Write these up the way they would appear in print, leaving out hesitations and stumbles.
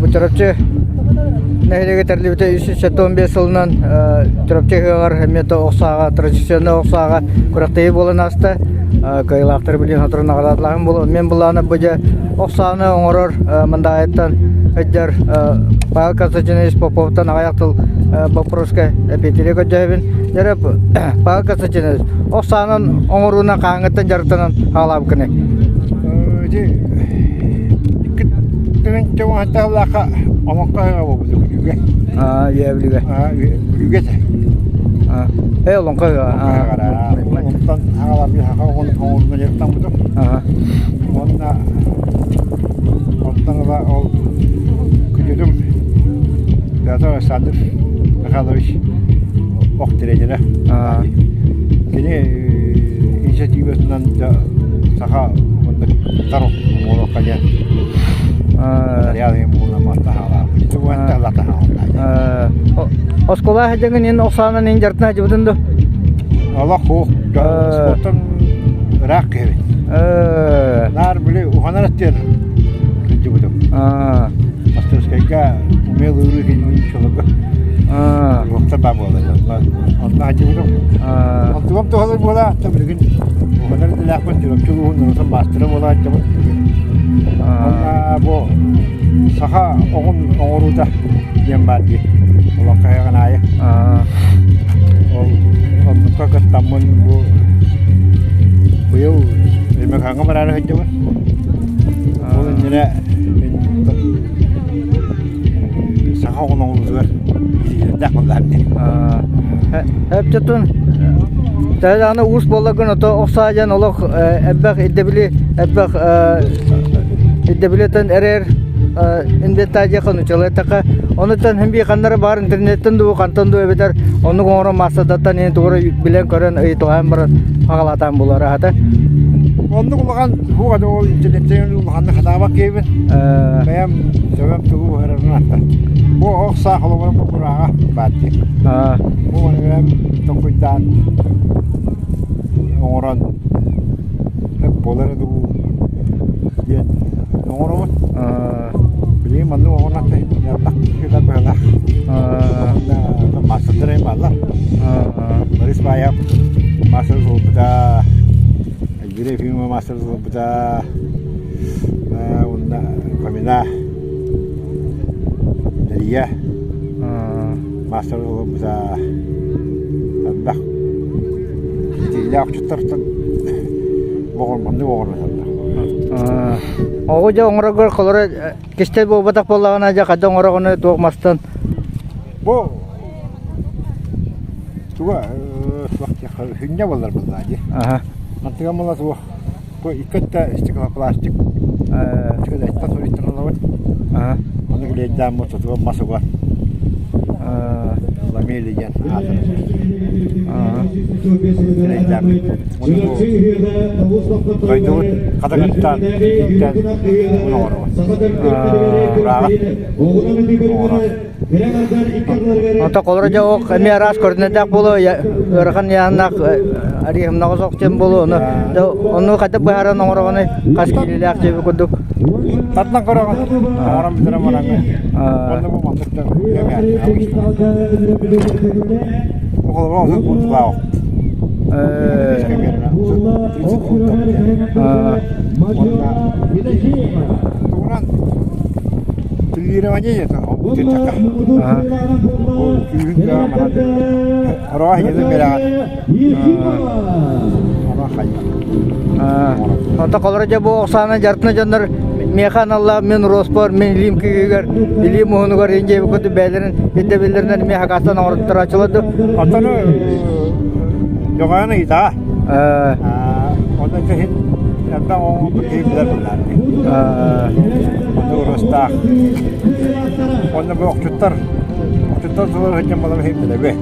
Бу Чурапчы нэһилиэгэ тэриллибитэ 375 сылынан Чурапчы ыһыаҕар эмиэ да ох сааҕа традиционнай ох сааҕа күрэхтэһии буолан ааста. Кыайыылаахтары билигин сотору наҕараадалааһын буолуо. Мен былаана бу дьэ ох сааны оҥорор Мындаайыттан сылдьар Павел Константинович Поповтан аҕыйах тыл боппуруоска эпиэтири көрдөһөбүн. Дьэ Павел Константинович ох саанан оҥоруунан хаһааҥҥыттан дьарыктанан хаалаабыккыный? Ити икки тыһыынча уонтаалаахха олоҥхо ыһыаҕа буолбута Бүлүүгэ. Аа, Үөһээ Бүлүүгэ. Аа, Бүлүүгэ этэ. Аа, э олоҥхо ыһыаҕа. Аа, онтон аҕаларбын саха оҕун оҥорунан дьарыктаммытым. Аа. Уонна онтон ыла ол күтүтүм Петр Александр Михайлович ох тренерэ. Аа. Кини инициативатынан саха маннык тар оҥоруохха диэн Оскуола сылдьаҥын ин охсаанан ин дьарытына сылдьыбытын дуо? Олох суох. Спортан ыраах киһибин. Наар били уханар өттүгэр сылдьыбытым. Мастерскайга умел ыырыы кинини чолого. Уохтар баа буолла. Онно сылдьыбытым. Онтугам туһалар буола, билигин уханар идэлээхпин Чурапчы улууһун норуотун маастара буола сылдьабын. Уонна бу саха оҕун оҥоруута диэн баар дии. Олоххо аһыаҕын аайы. Ол оннукка кыттаммын бу быйыл Өймөкөөҥҥө бараары сылдьабын. Ол иннинэ мин саха оҕун оҥоруутугар илиилэрдээх буоллаҕым дии. Эптэтун төһө даҕаны уус буолларгын ото ох саа диэн олох элбэх ирдэбили элбэх ирдэбилитэн эрэр инвентарь нуччалыы эттэххэ онуттан һин бии ханнары баар интернеттэн дуу хантан дуу эбэтэр оннук оҥорон маастардартан иһин тугу эрэ билэн көрөн ыйыталаһан баран аҕалаатаан булар аһата. Оннук улахан суох ол интернеттен улаханнык хатаабат киһибин. Бэйэм төбөм тугу буһарарын атта. Бу ох саа холобура бу курааҕа баар дии. Бу маны бэйэм толкуйдаан оҥорон сөп буолар дуу диэн оҥоробут. Билигин маннык оҥорон элбэх киһи быһалаах. Маастардар эҥин бааллар. Борис Баев маастар буолбута. Эльвира Ефимова маастар буолбута. Уонна Фомина Нария маастар буолбута. Элбэх итиилээх охчуттартан боҕормоннук оҕорнотоллор. Оҕо дьэ оҥороргор холоро кистэл буолбатах буоллаҕына дьэ хайда оҥороҕуну туох мастан Бу туга суох диэххэ хүнньэ буоллар буоллаа дии. Мантыган була суох. Бу икки өттө стеклопластик стеклопластиктан суруйтаран ылабыт. Ону клейдааммыт сотуга мас уган ламели диэн аатырар. Клейдааммыт. Ону бу дойдубут хатыҥыттан, тииттэн угун оҥоробут. Курааҕа оҥорон. Онто холоро дьэ ох эмиэ араас көрүнэрдээх буолуо ыарахан ыйааһыннаах арыйымнаҕа сох диэн буолуо ону ону хайдах быһааран оҥороҕунуй хас киилэлээх диэби курдук Тартан көрөҕүн оҥорон бүтэрэн бараҥҥын уонна бу маннык да Холобура 30 пункталаах Уонна тугунан Тренирование это Күүһүн кыаҕа манан Ороҕо иһитин бэрэҕин. Оро хайа. Онто холоро дьэ бу Оксана дьартына дьоннор миэхэ аналлаах мин роспор, мин илиим күүһүгэр, илиим уһунугар индиэби курдук бэйэлэрин ирдэбиллэринэн эмиэ хакаастан оҥорторооччулар ду. Оттон Дьоҕойон ыйытаа. Онно киһин элбэх оҥорбут киһи билэр буоллаҕа. Онно уруостаах. Онно бу охчуттар охчуттар сылар сылдьан балар иһин билэбэ.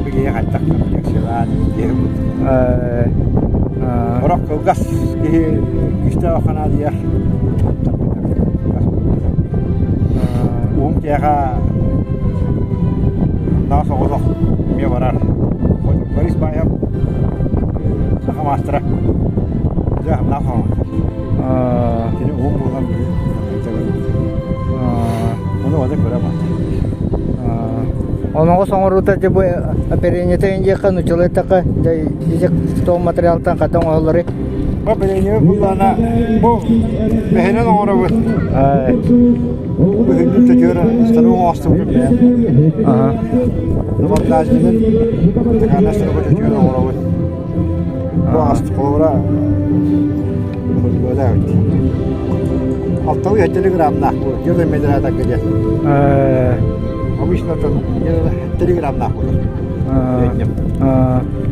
Билиэ хайдах лекциялаан диэһим. Орох кылгас киһи күүстээх ханаадыйар. Уһун киэхэ наҕа соҕотох эмиэ барар. Борис Баев саха маастара. Дьэ, наҕа Кини уһун буолан. оҕото көрө барда. Оноҕос оҥоруута дьэ бу оперениета диэххэ нууччалыы эттэххэ дьэ ити тоҕо материалтан хата оҥоһулларый? Бу оперение буллаана бу бэһинэн оҥоробут. Быһыгын төтүөр станок оҥостубутум бэйэм. Монтажнигын такана станок төтүөр оҥоробут. Бу холобура Алталыы телеграмнаах где-то метрата где. Обычно там где-то телеграмнаах буолар.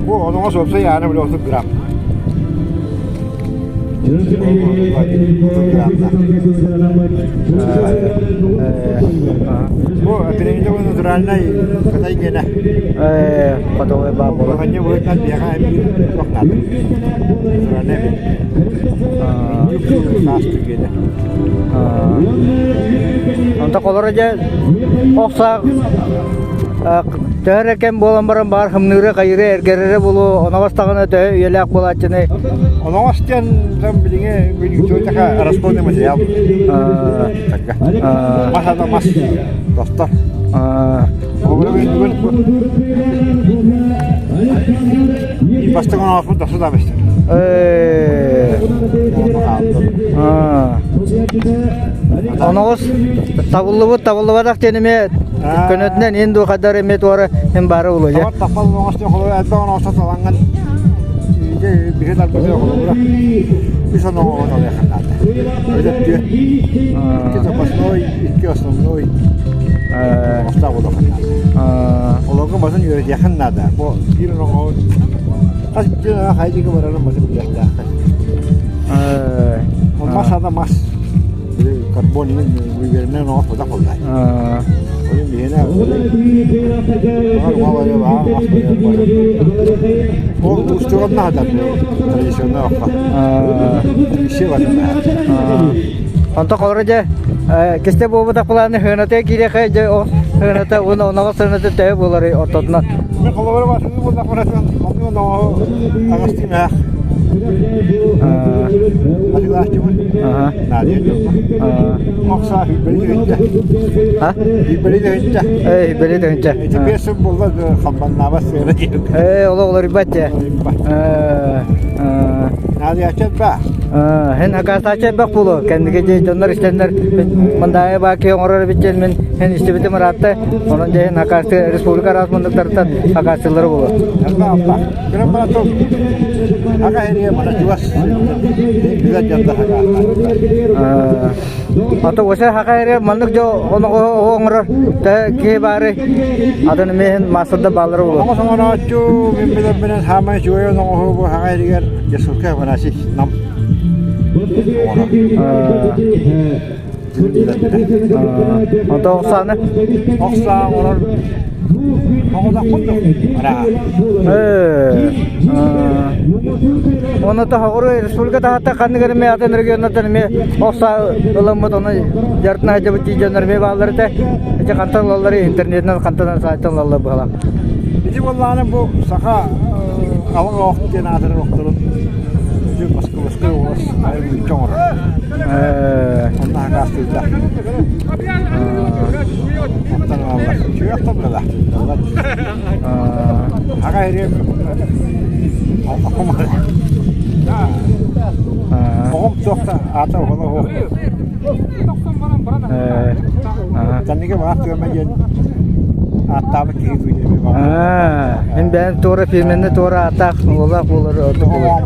Бу оноҕос уопсай аана били 30 грамм. 30 граммнаах. Бу тренинг натуральный кытай гена. Хотовой баа буолар. Ханья быһытынан биэҕэ эмиэ туох наада. Натуральный эбит. Саас түгэнэ. Онто холоро дьэ охсаах төһө эрэ кэм буолан баран баар хымныыры хайыыры эргэрэрэ буолуо оноҕос даҕаны төһө үйэлээх буолааччыный Оноҕос диэн дьон билиҥи билиҥи расходный материал. Мас ата мас тостор. Бастыҥ онооспут тахсы да бэстэр. Оноҕос табыллыбыт табыллыбатах диэн эмиэ көнөтүнэн ин дуу хадар эмиэ туора ин баара булуо дьэ. Таппал оҥостон холобура элбэх оноосто талаҥҥын биһи тарбыты холобура үс оноҕоҕо талыахха наада. Эбэтэр түөрт. Икки запасной, икки основной. Оҥостоох буолуохха наада. Олорго басын үөрэтиэххин наада. Бу биир оноҕоҕун хас биирдии хайдыга барарын басын билиэхтээххин. Мас ада мас. Карбон үөрэнэн оҥос бодох буолла. Ойун биһиэнэ Ол уустуган наада традиционный окко. Все Онто холоро дьэ кисте буолбатах былааны хыаната киириэхэ дьэ ол хыаната уонна оноҕос сыаната төһө буоларый ортотунан? Мен холобура басыгы буоллахпына оннук оноҕоһу аҕастыы мээх. Атыылааччыбын. Наадыйа дьоммун. Охсаа сүүрбэли тыһыынча. Сүүрбэли тыһыынча. Эй, били тыһыынча. Ити биэс сыл буолла хамбаннаабат сыана диэн. Ээ, ол олоруйбат дьэ. Наадыйааччы элбэх. Һин акаастааччы элбэх буолуо. Кэнники дьэ дьоннор истэннэр мындаайы баки оҥорор эбит диэн мин һин истибитим ыраатта. Онон дьэ һин акаасты республика араас муннуктарыттан акаастыыллара буолуо. Элбэх элбэх. Кырам бара тыл. Ака хэрие мана чугас билэр дьоннор акаастааччылар. Ото осе хака эрэ маннык дьо оҥорор киһи баары атын эмиэ маастарда бааллара буолуо. Оҥос оҥорооччу мин билэрбинэн саамай үчүгэй оҥоһуу бу хаҥа эригэр Ясурка Афанасьевич Нам оҥорор. Онто охсааны? Охсаа оҥорор оҥодохпун да араа. Оны тоһоҕуру республика таһатта ханнык эрэ эмиэ атын регионнартан эмиэ охсаа ыламмыт ону дьарытына сылдьыбыт дии дьоннор эмиэ бааллар этэ. Ити хантан ылаллар интернетинэн хантан сайтан ылаллар быһалаах. Ити буоллаҕына бу саха алаҥ оох диэн аатырар охторун Москва уолас айылгыччы оҥорор. Онно хакаастыыллар. Оттон ылаллар. Үчүгэй охтор быһалаах. Аҕа ириэм Оҕом суох да аата оҕоло суох. Кэнники баҕар түөмэ диэн ааттаабыт киһи күүтүөмэ баҕар. Мин бэйэм туора фирменный туора ааттаах уоллаах буолар ордук буолар.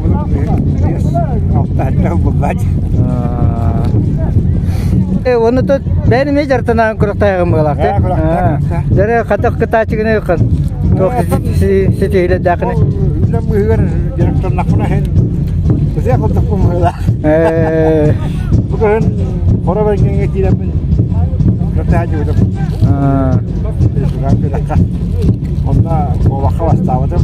Уонна тут бэйэн эмиэ дьарыктанаан күрэхтэһэҕин быһалаах Дьэ хатах кытааччыгын хан туох ситиһилэрдээххиний? Үлэм быыһыгар дьарыктаннахпына иһин бысыах курдукпун быһыылаах. Бу кыһын хоро бэргэҥҥэ киирэммин күрэхтэһэ дьүһүтүм. Күрэххэ. Онно куобахха бастаабытым.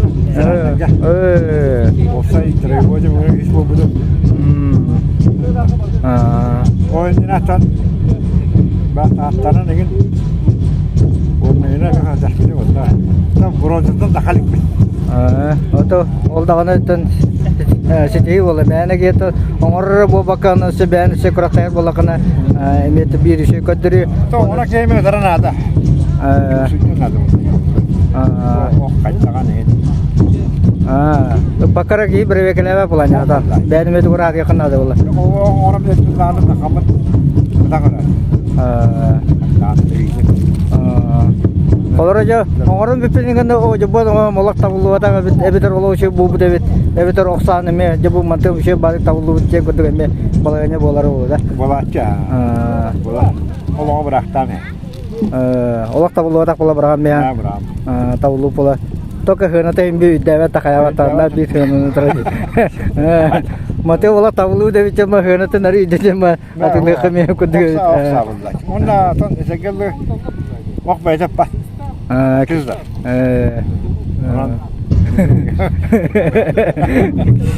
Уопсай тройбуо үс буолбутум. Ол иннинэ Ааттанан игин бронзаттан дахаликпит. Ото ол даҕаны оттон ситиһии буолла. Мээнэ киһи оҥорор буолбакка, өссө бэйэн өссө күрэхтэһэр буоллаххына, эмиэ биир үчүгэй көрдөрүү. Оҥоро киһи ытара наада. Наада. Хайдаҕан иһин. Бакара киһи бэрэбиэркэлээбэт буолаанньаата. Бэйэн эмиэ тугу аатыаххын наада буолла. Оҥорон билэттин наада тахаммыт ытаҕыра. Олоро дьэ оҥорон бүппүтүн кэннэ оо дьэ бу олох табыллыбатах эбит эбэтэр олох үчүгэй буолбут эбит эбэтэр ох сааны эмиэ дьэ бу мантан үчүгэй баҕайы табыллыбыт диэн курдук эмиэ балаһыанньа буолара буолуо да. Буолааччы олоҕу быраахтаан Олох табыллыбатах буола быраҕан миһа табыллыбыт буола только хыаната имби үрдээбэт тахайабат тааннар биир хыананы турар Маты ола табыллыы дэбит ма хыанатын ары идэтин ма атылыахха миэ курдук Уонна атын эсэгелли ох бэйтэппа. Кызда.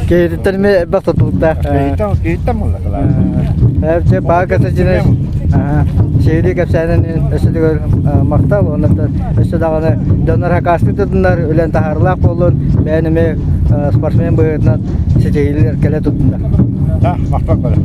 Киһиттэн ме элбэх тутулуктаах. Киһиттэн киһиттэн мулла кылаа. Эпче бааката дьинэ сиһилии кэпсээнин өссө төгүл махтал уонна өссө даҕаны дьоннор хакаастыы тутуннар үлэн таһаарылаах буоллун бэйэн эмиэ спортсмен быһыытынан ситиһиилэр кэлэ турдуннар. Да, махтал бары.